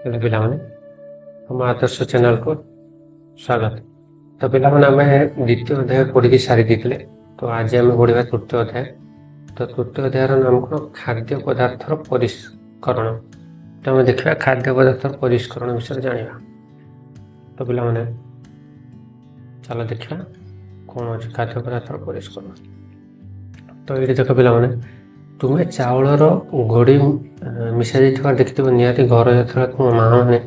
Hello ପିଲାମାନେ, ଆମ ଆଦର୍ଶ ଚ୍ୟାନେଲକୁ ସ୍ୱାଗତ। ତ ପିଲାମାନେ, ଆମେ ଦ୍ୱିତୀୟ ଅଧ୍ୟାୟ ପଢ଼ିକି ସାରି ଦେଇଥିଲେ। ତ ଆଜି ଆମେ ପଢ଼ିବା ତୃତୀୟ ଅଧ୍ୟାୟ। ତ ତୃତୀୟ ଅଧ୍ୟାୟର ନାମ କ'ଣ? ଖାଦ୍ୟ ପଦାର୍ଥର ପରିଷ୍କରଣ। ତ ଆମେ ଦେଖିବା, ଖାଦ୍ୟ ପଦାର୍ଥର ପରିଷ୍କରଣ ବିଷୟରେ ଜାଣିବା। ତ ପିଲାମାନେ, ଚାଲ ଦେଖିବା କ'ଣ ଅଛି ଖାଦ୍ୟ ପଦାର୍ଥର ପରିଷ୍କରଣ। ତ ଏଇଠି ଦେଖ ପିଲାମାନେ, ତୁମେ ଚାଉଳର ଗୋଡ଼ି ମିଶା ଯାଇଥିବାର ଦେଖିଥିବ ନିହାତି। ଘର ଯେତେବେଳେ ତୁମ ମା ମାନେ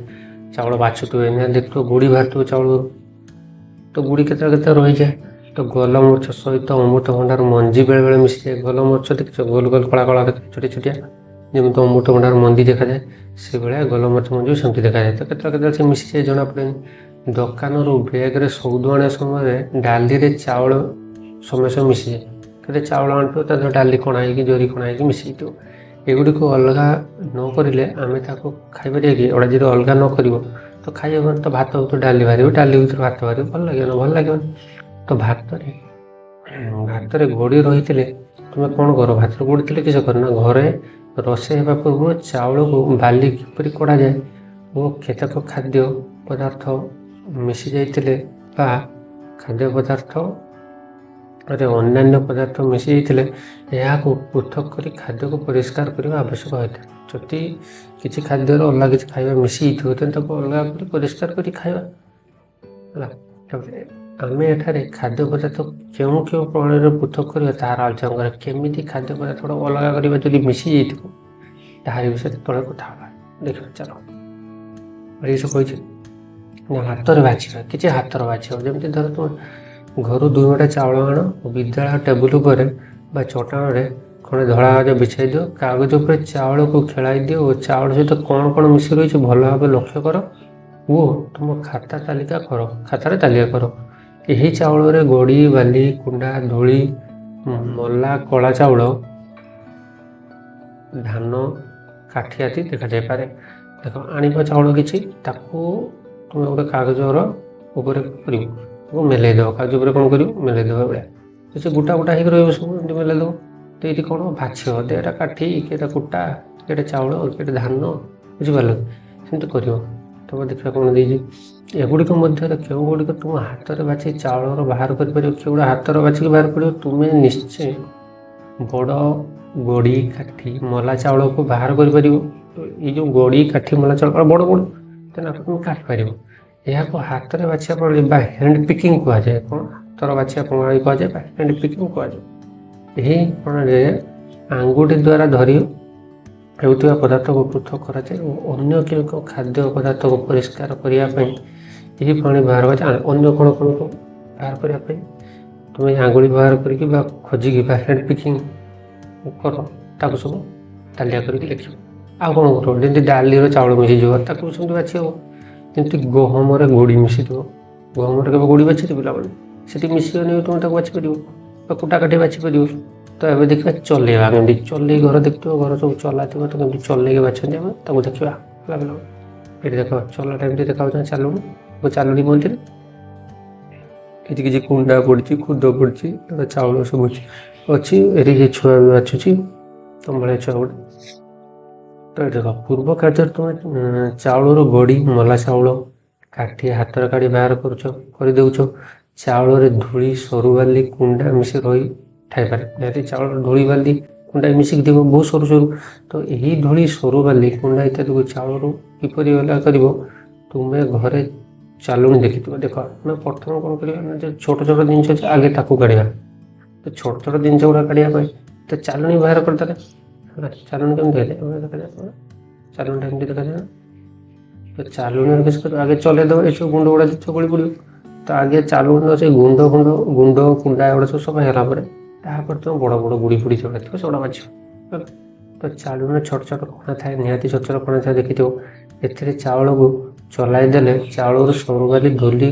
ଚାଉଳ ବାଛୁଥିବେ, ନିହାତି ଦେଖିଥିବ ଗୋଡ଼ି ବାହାରୁଥିବ ଚାଉଳରୁ। ତ ଗୋଡ଼ି କେତେବେଳେ କେତେବେଳେ ରହିଯାଏ। ତ ଗୋଲମରିଚ ସହିତ ଅମୃତଭଣ୍ଡାର ମଞ୍ଜି ବେଳେବେଳେ ମିଶିଯାଏ। ଗୋଲମରିଚ ଦେଖିଛ? ଗୋଲ ଗୋଲ, କଳା କଳା, ଛୋଟିଆ ଛୋଟିଆ। ଯେମିତି ଅମୃତଭଣ୍ଡାର ମଞ୍ଜି ଦେଖାଯାଏ, ସେଭଳିଆ ଗୋଲମରିଚ ମଞ୍ଜି ବି ସେମିତି ଦେଖାଯାଏ। ତ କେତେବେଳେ କେତେବେଳେ ସେ ମିଶିଯାଏ, ଜଣାପଡ଼େନି। ଦୋକାନରୁ ବ୍ୟାଗରେ ସଉଦା ଆଣିବା ସମୟରେ ଡାଲିରେ ଚାଉଳ ସମୟ ସମୟ ମିଶିଯାଏ। କେତେ ଚାଉଳ ଆଣିଥିବ, ତା ଦେହରେ ଡାଲି କଣା ହେଇକି, ଜରି କଣା ହେଇକି ମିଶିଯାଇଥିବ। ଏଗୁଡ଼ିକୁ ଅଲଗା ନ କରିଲେ ଆମେ ତାକୁ ଖାଇପାରିବା କି? ଏଗୁଡ଼ା ଯଦି ଅଲଗା ନ କରିବ ତ ଖାଇହେବନି। ତ ଭାତ ଭିତରୁ ଡାଲି ବାହାରିବ, ଡାଲି ଭିତରୁ ଭାତ ବାହାରିବ, ଭଲ ଲାଗିବନି, ଭଲ ଲାଗିବନି। ତ ଭାତରେ ଗୋଡ଼ି ରହିଥିଲେ ତୁମେ କ'ଣ କର? ଭାତରେ ଗୋଡ଼ି ଥିଲେ କିସ କର ନା, ଘରେ ରୋଷେଇ ହେବା ପୂର୍ବରୁ ଚାଉଳକୁ ବାଲି କିପରି କଢ଼ାଯାଏ ଓ କେତେକ ଖାଦ୍ୟ ପଦାର୍ଥ ମିଶି ଯାଇଥିଲେ ବା ଖାଦ୍ୟ ପଦାର୍ଥରେ ଅନ୍ୟାନ୍ୟ ପଦାର୍ଥ ମିଶି ଯାଇଥିଲେ, ଏହାକୁ ପୃଥକ କରି ଖାଦ୍ୟକୁ ପରିଷ୍କାର କରିବା ଆବଶ୍ୟକ ହୋଇଥାଏ। ଯଦି କିଛି ଖାଦ୍ୟରେ ଅଲଗା କିଛି ଖାଇବା ମିଶି ଯାଇଥିବ, ତେଣୁ ତାକୁ ଅଲଗା କରି ପରିଷ୍କାର କରି ଖାଇବା ହେଲା। ତାପରେ ଆମେ ଏଠାରେ ଖାଦ୍ୟ ପଦାର୍ଥ କେଉଁ କେଉଁ ପ୍ରଣାଳୀରେ ପୃଥକ କରିବା, ତାହାର ଆଲୋଚନା କରିବା। କେମିତି ଖାଦ୍ୟ ପଦାର୍ଥ ଗୁଡ଼ାକୁ ଅଲଗା କରିବା ଯଦି ମିଶି ଯାଇଥିବ, ତାହାରି ବିଷୟରେ ତଳେ କଥା ହେବା। ଦେଖିବା ଚାଲ। ଏଇ ସବୁ କହିଛି ନା, ହାତରେ ବାଛିବା। କିଛି ହାତରେ ବାଛିବ, ଯେମିତି ଧର ତୁମେ ଘରୁ 2 ମୁଠା ଚାଉଳ ଆଣ, ବିଦ୍ୟାଳୟ ଟେବୁଲ ଉପରେ ବା ଚଟାଣରେ ଖଣ୍ଡେ ଧଳା କାଗଜ ବିଛାଇ ଦିଅ। କାଗଜ ଉପରେ ଚାଉଳକୁ ଖେଳାଇ ଦିଅ ଓ ଚାଉଳ ସହିତ କ'ଣ କ'ଣ ମିଶି ରହିଛି, ଭଲ ଭାବେ ଲକ୍ଷ୍ୟ କର ଓ ତୁମ ଖାତା ତାଲିକା କର, ଖାତାରେ ତାଲିକା କର। ଏହି ଚାଉଳରେ ଗୋଡ଼ି, ବାଲି, କୁଣ୍ଡା, ଧୂଳି, ମଲା କଳା ଚାଉଳ, ଧାନ, କାଠି ଆଦି ଦେଖାଯାଇପାରେ। ଦେଖ, ଆଣିବ ଚାଉଳ କିଛି, ତାକୁ ତୁମେ ଗୋଟେ କାଗଜର ଉପରେ କରିବ, ତାକୁ ମେଲେଇ ଦେବ। କାଗଜ ଉପରେ କ'ଣ କରିବ? ମେଲେଇ ଦେବ ଏଭଳିଆ। ତ ସେ ଗୋଟା ଗୋଟା ହେଇକି ରହିବ ସବୁ, ଏମିତି ମେଲେଇ ଦେବ। ତ ଏଇଠି କ'ଣ ବାଛିବ? ଏଇଟା କାଠି କି ଏଇଟା କୁଟା କି ଏଇଟା ଚାଉଳ କି ଏଇଟା ଧାନ, ବୁଝିପାରିଲ? ସେମିତି କରିବ। ତାପରେ ଦେଖିବା କ'ଣ ଦେଇଛି। ଏଗୁଡ଼ିକ ମଧ୍ୟରେ କେଉଁ ଗୁଡ଼ିକ ତୁମ ହାତରେ ବାଛି ଚାଉଳର ବାହାର କରିପାରିବ? କେଉଁଗୁଡ଼ା ହାତରେ ବାଛିକି ବାହାର କରିବ? ତୁମେ ନିଶ୍ଚୟ ବଡ଼ ଗୋଡ଼ି, କାଠି, ମଲା ଚାଉଳକୁ ବାହାର କରିପାରିବ। ଏଇ ଯେଉଁ ଗୋଡ଼ି, କାଠି, ମଲା ଚାଉଳ ବଡ଼ ବଡ଼, ତେଣୁ ଆକୁ ତୁମେ କାଢ଼ିପାରିବ। ଏହାକୁ ହାତରେ ବାଛିବା ପ୍ରଣାଳୀ ବା ହ୍ୟାଣ୍ଡ ପିକିଂ କୁହାଯାଏ। କ'ଣ? ହାତର ବାଛିବା ପ୍ରଣାଳୀ କୁହାଯାଏ ବା ହ୍ୟାଣ୍ଡ ପିକିଂ କୁହାଯାଏ। ଏହି ପ୍ରଣାଳୀରେ ଆଙ୍ଗୁଠି ଦ୍ୱାରା ଧରି ହେଉଥିବା ପଦାର୍ଥକୁ ପୃଥକ କରାଯାଏ ଓ ଅନ୍ୟ କେଉଁ କେଉଁ ଖାଦ୍ୟ ପଦାର୍ଥକୁ ପରିଷ୍କାର କରିବା ପାଇଁ ଏହି ପ୍ରଣାଳୀ ବ୍ୟବହାର କରାଯାଏ? ଅନ୍ୟ କ'ଣ କ'ଣ ବାହାର କରିବା ପାଇଁ ତୁମେ ଆଙ୍ଗୁଳି ବ୍ୟବହାର କରିକି ବା ଖୋଜିକି ବା ହ୍ୟାଣ୍ଡ ପିକିଂ କର, ତାକୁ ସବୁ ତାଲିକା କରିକି ଲେଖିବ। ଆଉ କ'ଣ କରିବ? ଯେମିତି ଡାଲିର ଚାଉଳ ମିଶିଯିବ, ତାକୁ ସେମିତି ବାଛି ହେବ। ଯେମିତି ଗହମରେ ଗୋଡ଼ି ମିଶିଥିବ। ଗହମରେ କେବେ ଗୋଡ଼ି ବାଛିଛ ପିଲାମାନେ? ସେଠି ମିଶିବନି, ତୁମେ ତାକୁ ବାଛିପାରିବ ବା କୁଟା କାଠି ବାଛିପାରିବ। ତ ଏବେ ଦେଖିବା ଚଲେଇବା କେମିତି। ଚଲେଇ ଘର ଦେଖିଥିବ, ଘର ସବୁ ଚଲା ଥିବ। ତ କେମିତି ଚଲେଇକି ବାଛନ୍ତି, ଆମେ ତାକୁ ଦେଖିବା। ହେଲା ପିଲାମାନେ, ଏଠି ଦେଖ, ଚଲାଟା ଏମିତି ଦେଖାଯାଉଛି, ଚାଲୁଣି, ଚାଲୁଣି କୁହନ୍ତି। କିଛି କିଛି କୁଣ୍ଡା ପଡ଼ିଛି, ଖୁଦ ପଡ଼ିଛି, ଚାଉଳ ସବୁ ଅଛି ଅଛି। ଏଠି କିଛି ଛୁଆ ବି ବାଛୁଛି, ତମ ଭଳିଆ ଛୁଆ ଗୋଟେ। ତ ଏଠି ଦେଖ, ପୂର୍ବ କାର୍ଯ୍ୟରେ ତୁମେ ଚାଉଳର ଗୋଡ଼ି, ମଲା ଚାଉଳ, କାଠି ହାତରେ କାଢ଼ି ବାହାର କରୁଛ, କରିଦେଉଛ। ଚାଉଳରେ ଧୂଳି, ସରୁ ବାଲି, କୁଣ୍ଡା ମିଶି ରହି ଥାଇପାରେ। ନିହାତି ଚାଉଳରେ ଧୂଳି, ବାଲି, କୁଣ୍ଡା ମିଶିକି ଥିବ, ବହୁତ ସରୁ ସରୁ। ତ ଏହି ଧୂଳି, ସରୁ ବାଲି, କୁଣ୍ଡା ଇତ୍ୟାଦିକୁ ଚାଉଳରୁ କିପରି ଅଲଗା କରିବ? ତୁମେ ଘରେ ଚାଲୁଣି ଦେଖିଥିବ। ଦେଖ, ଆମେ ପ୍ରଥମେ କ'ଣ କରିବା ନା, ଯେ ଛୋଟ ଛୋଟ ଜିନିଷ ଅଛି, ଆଗେ ତାକୁ କାଢ଼ିବା। ତ ଛୋଟ ଛୋଟ ଜିନିଷ ଗୁଡ଼ା କାଢ଼ିବା ପାଇଁ ତ ଚାଲୁଣି ବ୍ୟବହାର କରିଦେଲେ ହେଲା। ଚାଲୁଣି କେମିତି ଦେଖାଯାଏ? ଦେଖାଯାଏ, ଚାଲୁଣିଟା ଏମିତି ଦେଖାଯାଏ। ତ ଚାଲୁଣିରେ କିଛି କରିବ, ଆଗେ ଚଲେଇ ଦେବ, ଏସବୁ ଗୁଣ୍ଡ ଗୁଡ଼ା ଚକୁଳି ପଡ଼ିବ। ତ ଆଗେ ଚାଲୁଣିର ସେ ଗୁଣ୍ଡ ଫୁଣ୍ଡ, ଗୁଣ୍ଡ, କୁଣ୍ଡା ଏଗୁଡ଼ା ସବୁ ସଫା ହେଲା ପରେ, ତାପରେ ତୁମେ ବଡ଼ ବଡ଼ ଗୁଡ଼ି ଫୁଡ଼ି ଯେଉଁଗୁଡ଼ା ଥିବ, ସେଗୁଡ଼ା ବାଛିବ। ତ ଚାଲୁଣିରେ ଛୋଟ ଛୋଟ କଣା ଥାଏ, ନିହାତି ଛୋଟ ଛୋଟ କଣା ଥାଏ, ଦେଖିଥିବ। ଏଥିରେ ଚାଉଳକୁ ଚଲାଇ ଦେଲେ ଚାଉଳରୁ ସରୁ ବାଲି,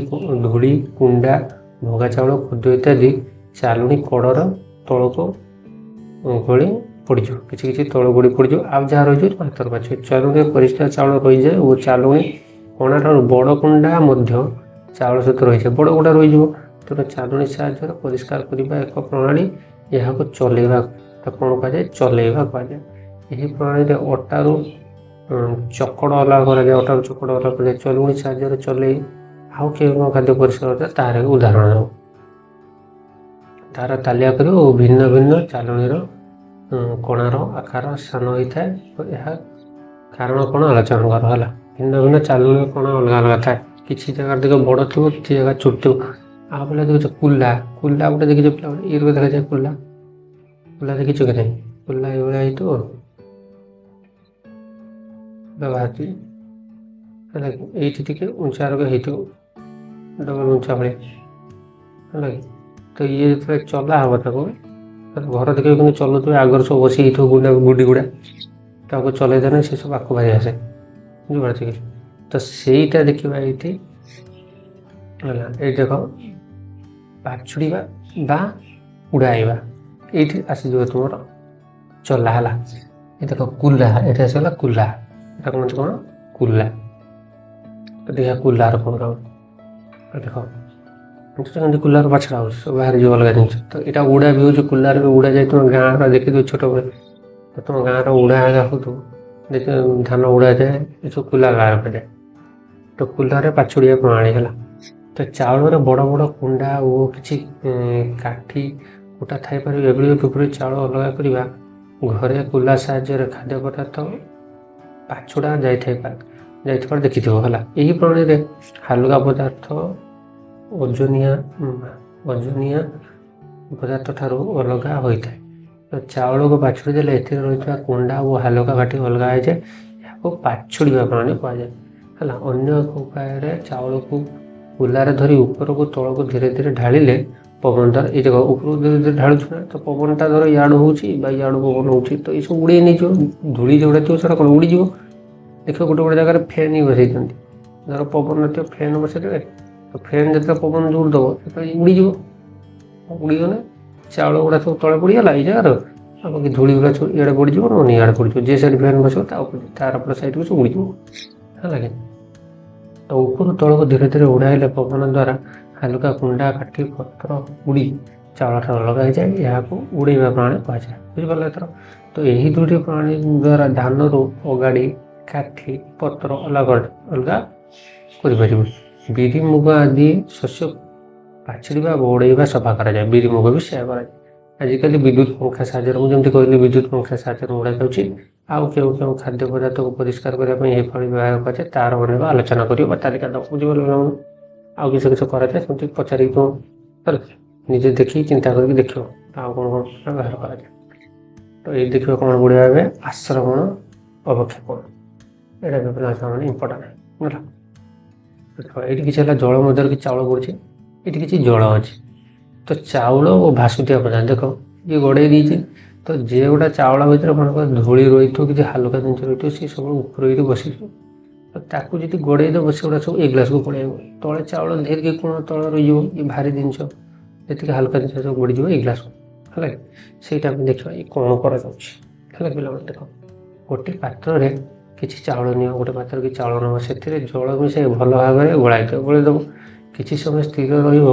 ଧୂଳି, କୁଣ୍ଡା, ଭଙ୍ଗା ଚାଉଳ, ଖୁଦ ଇତ୍ୟାଦି ଚାଲୁଣି କଡ଼ର ତଳକୁ ଗଳି ପଡ଼ିଯିବ। କିଛି କିଛି ତଳ ଗଡ଼ି ପଡ଼ିଯିବ, ଆଉ ଯାହା ରହିଯିବ ତୁମ ହାତରେ ବାଛିବ। ଚାଲୁଣିରେ ପରିଷ୍କାର ଚାଉଳ ରହିଯାଏ ଓ ଚାଲୁଣି କଣାଠାରୁ ବଡ଼ କୁଣ୍ଡା ମଧ୍ୟ ଚାଉଳ ସହିତ ରହିଯାଏ, ବଡ଼ କୁଣ୍ଡା ରହିଯିବ। ତେଣୁ ଚାଲୁଣି ସାହାଯ୍ୟରେ ପରିଷ୍କାର କରିବା ଏକ ପ୍ରଣାଳୀ। ଏହାକୁ ଚଲେଇବା, ତାକୁ କ'ଣ କୁହାଯାଏ? ଚଲେଇବା କୁହାଯାଏ। ଏହି ପ୍ରଣାଳୀରେ ଅଟାରୁ ଚକଡ଼ ଅଲଗା କରାଯାଏ, ଅଟାରୁ ଚକଡ଼ ଅଲଗା କରାଯାଏ, ଚଲୁଣି ସାହାଯ୍ୟରେ ଚଲେଇ ଆଉ କେଉଁ କେଉଁ ଖାଦ୍ୟ ପରିଷ୍କାର କରାଯାଏ ତାହାର ଉଦାହରଣ ଦେବ। ତାର ତାଲିକା କରିବ ଓ ଭିନ୍ନ ଭିନ୍ନ ଚାଲୁଣିର କଣାର ଆକାର ସ୍ଥାନ ହୋଇଥାଏ, ଏହା କାରଣ କ'ଣ ଆଲୋଚନା କର। ହେଲା, ଭିନ୍ନ ଭିନ୍ନ ଚାଲୁଣିର କଣା ଅଲଗା ଅଲଗା ଥାଏ, କିଛି ଜାଗାରେ ଦେଖ ବଡ଼ ଥିବ, କିଛି ଜାଗା ଛୋଟ ଥିବ। ଆଉ ପିଲା ଦେଖିଛ କୁଲା, କୁଲା ଗୋଟେ ଦେଖିଛ ପିଲାମାନେ, ଇଏ ଦେଖାଯାଏ କୁଲା, କୁଲା ଦେଖିଛ କି ନାହିଁ? କୁଲା ଏଇଭଳିଆ ହେଇଥିବ, ବାହାରିଛି ହେଲା କି, ଏଇଠି ଟିକେ ଉଞ୍ଚା ରୋଗ ହେଇଥିବ, ଡବଲ ଉଞ୍ଚା ଭଳିଆ ହେଲା କି। ତ ଇଏ ଯେତେବେଳେ ଚଲା ହେବ ତାକୁ ଘର ଦେଖିବ କିନ୍ତୁ ଚଲୁଥିବେ, ଆଗରୁ ସବୁ ବସି ହେଇଥିବ ଗୁଣ୍ଡା ଗୁଡ଼ି ଗୁଡ଼ା, ତାକୁ ଚଲେଇ ଦେଲେ ସେ ସବୁ ଆକୁ ବାହାରି ଆସେ, ବୁଝିପାରୁଛ କି? ତ ସେଇଟା ଦେଖିବା ଏଇଠି ହେଲା। ଏଇଠି ଦେଖ ପାଛୁଡ଼ିବା ବା ଉଡ଼ାଇବା, ଏଇଠି ଆସିଯିବ ତୁମର ଚଲା। ହେଲା, ଏ ଦେଖ କୁଲା, ଏଠି ଆସିଗଲା କୁଲା, ଏଟା କଣ କଣ କୁଲା। ତ ଦେଖିବା କୁଲାର କ'ଣ କାମ। ଦେଖ କେମିତି କୁଲାର ପାଛଡ଼ା ହେଉଛି, ସବୁ ବାହାରିଯିବ ଅଲଗା ଜିନିଷ। ତ ଏଇଟା ଉଡ଼ା ବି ହେଉଛି, କୁଲାରେ ବି ଉଡ଼ା ଯାଏ। ତୁମ ଗାଁର ଦେଖିଥିବ ଛୋଟବେଳେ, ତ ତୁମ ଗାଁର ଉଡ଼ା ଆଗା ହେଉଥିବ, ଦେଖିବ ଧାନ ଉଡ଼ା ଯାଏ, ଏସବୁ କୁଲା ବ୍ୟବହାର କରାଯାଏ। ତ କୁଲାରେ ପାଛୁଡ଼ିବା ପ୍ରଣାଳୀ ହେଲା। ତ ଚାଉଳରେ ବଡ଼ ବଡ଼ କୁଣ୍ଡା ଓ କିଛି କାଠି କୁଟା ଥାଇପାରେ, ଏଗୁଡ଼ିକ କିପରି ଚାଉଳ ଅଲଗା କରିବା? ଘରେ କୁଲା ସାହାଯ୍ୟରେ ଖାଦ୍ୟ ପଦାର୍ଥ ପାଛୁଡ଼ା ଯାଇଥାଇପାରେ, ଯାଇଥିବାର ଦେଖିଥିବ। ହେଲା, ଏହି ପ୍ରଣାଳୀରେ ହାଲୁକା ପଦାର୍ଥ ଓଜନିଆ ଓଜନିଆ ପଦାର୍ଥ ଠାରୁ ଅଲଗା ହୋଇଥାଏ। ତ ଚାଉଳକୁ ପାଛୁଡ଼ି ଦେଲେ ଏଥିରେ ରହିଥିବା କୁଣ୍ଡା ଓ ହାଲୁକା କାଠି ଅଲଗା ହୋଇଯାଏ, ଏହାକୁ ପାଛୁଡ଼ିବା ପ୍ରଣାଳୀ କୁହାଯାଏ। ହେଲା, ଅନ୍ୟ ଏକ ଉପାୟରେ ଚାଉଳକୁ କୁଲାରେ ଧରି ଉପରକୁ ତଳକୁ ଧୀରେ ଧୀରେ ଢାଳିଲେ ପବନ ଦ୍ୱାରା, ଏଇ ଦେଖ ଉପରକୁ ଧୀରେ ଧୀରେ ଢାଳୁଛୁ ନା, ତ ପବନଟା ଧର ଇଆଡ଼ୁ ହେଉଛି ବା ଇଆଡ଼ୁ ପବନ ହେଉଛି, ତ ଏସବୁ ଉଡ଼େଇ ନେଇଯିବ। ଧୂଳି ଯେଉଁଟା ଥିବ ସେଟା କ'ଣ ଉଡ଼ିଯିବ। ଦେଖିବ ଗୋଟେ ଗୋଟେ ଜାଗାରେ ଫ୍ୟାନ୍ ହିଁ ବସେଇ ଦିଅନ୍ତି, ଧର ପବନ ନଥିବ ଫ୍ୟାନ୍ ବସେଇଦେବେ, ତ ଫ୍ୟାନ୍ ଯେତେବେଳେ ପବନ ଜୋର ଦେବ ସେତେବେଳେ ଉଡ଼ିଯିବ, ଉଡ଼ିଗଲେ ଚାଉଳ ଗୁଡ଼ା ସବୁ ତଳେ ପଡ଼ିଗଲା ଏଇ ଜାଗାର, ଆଉ ବାକି ଧୂଳି ଗୁଡ଼ା ସବୁ ଇଆଡ଼େ ପଡ଼ିଯିବ, ନହେଲେ ଇଆଡ଼େ ପଡ଼ିଯିବ। ଯେ ସାଇଡ଼୍ ଫ୍ୟାନ୍ ବସିବ ତା ଉପରେ ତାର ପଟ ସାଇଡ଼୍କୁ ସବୁ ଉଡ଼ିଯିବ। ହେଲା କି? ତ ଉପରୁ ତଳକୁ ଧୀରେ ଧୀରେ ଉଡ଼ାଇଲେ ପବନ ଦ୍ୱାରା ହାଲୁକା କୁଣ୍ଡା କାଠି ପତ୍ର ଉଡ଼ି ଚାଉଳଟା ଅଲଗା ହେଇଯାଏ, ଏହାକୁ ଉଡ଼େଇବା ପ୍ରଣାଳୀ କୁହାଯାଏ। ବୁଝିପାରିଲ ଏଥର? ତ ଏହି ଦୁଇଟି ପ୍ରଣାଳୀ ଦ୍ୱାରା ଧାନରୁ ଅଗାଡ଼ି, କାଠି, ପତ୍ର ଅଲଗା ଅଲଗା କରିପାରିବ। ବିରି, ମୁଗ ଆଦି ଶସ୍ୟ ପାଛୁଡ଼ିବା, ଉଡ଼େଇବା ସଫା କରାଯାଏ। ବିରି ମୁଗ ବି ସେୟା କରାଯାଏ। ଆଜିକାଲି ବିଦ୍ୟୁତ ପଙ୍ଖା ସାହାଯ୍ୟରେ, ମୁଁ ଯେମିତି କହିଲି ବିଦ୍ୟୁତ ପଙ୍ଖା ସାହାଯ୍ୟରେ ଉଡ଼ାଯାଉଛି। ଆଉ କେଉଁ କେଉଁ ଖାଦ୍ୟ ପଦାର୍ଥକୁ ପରିଷ୍କାର କରିବା ପାଇଁ ଏହି ଫଳ ବ୍ୟବହାର କରାଯାଏ ତାର ଅନେକ ଆଲୋଚନା କରିବ ବା ତାଲିକା ଦେବ। ବୁଝିପାରିଲ? ଆଉ କିଛି କିଛି କରାଯାଏ ସେମିତି ପଚାରିକି ତୁମ ହେଲା, ନିଜେ ଦେଖିକି ଚିନ୍ତା କରିକି ଦେଖିବ ଆଉ କ'ଣ କ'ଣ ବ୍ୟବହାର କରାଯାଏ। ତ ଏଇ ଦେଖିବ କ'ଣ ବଢ଼ିଆ ଏବେ ଆଶ୍ରବଣ ଅବକ୍ଷେପଣ, ଏଇଟା ବି ପିଲା ଇମ୍ପୋର୍ଟାଣ୍ଟ ହେଲା। ଦେଖ ଏଇଠି କିଛି ହେଲା ଜଳ ମଧ୍ୟରେ କିଛି ଚାଉଳ ପଡ଼ୁଛି, ଏଇଠି କିଛି ଜଳ ଅଛି। ତ ଚାଉଳ ଓ ଭାସୁଥିବା ପଦାର୍ଥ ଦେଖ ଇଏ ଗଡ଼େଇ ଦେଇଛି। ତ ଯେଉଁଟା ଚାଉଳ ଭିତରେ ମନେକର ଧୂଳି ରହିଥିବ, କିଛି ହାଲୁକା ଜିନିଷ ରହିଥିବ, ସିଏ ସବୁ ଉପରେ ହେଇକି ବସିଯିବ। ତ ତାକୁ ଯଦି ଗଡ଼େଇ ଦେବ ସେଗୁଡ଼ା ସବୁ ଏ ଗ୍ଲାସକୁ ପଳେଇବ। ତଳେ ଚାଉଳ ଧୀରେ କ'ଣ ତଳେ ରହିଯିବ, ଇଏ ଭାରି ଜିନିଷ ଯେତିକି ହାଲୁକା ଜିନିଷ ସବୁ ଗଡ଼ିଯିବ ଏଇ ଗ୍ଲାସକୁ। ହେଲା କି? ସେଇଟା ଆମେ ଦେଖିବା ଇଏ କ'ଣ କରାଯାଉଛି। ହେଲା ପିଲାମାନେ, ଦେଖ ଗୋଟେ ପାତ୍ରରେ କିଛି ଚାଉଳ ନିଅ, ଗୋଟେ ପାତ୍ରରେ କିଛି ଚାଉଳ ନେବ, ସେଥିରେ ଜଳ ମିଶାଇ ଭଲ ଭାବରେ ଗୋଳାଇ ଦେବ, ଗୋଳେଇ ଦେବ। କିଛି ସମୟ ସ୍ଥିର ରହିବ,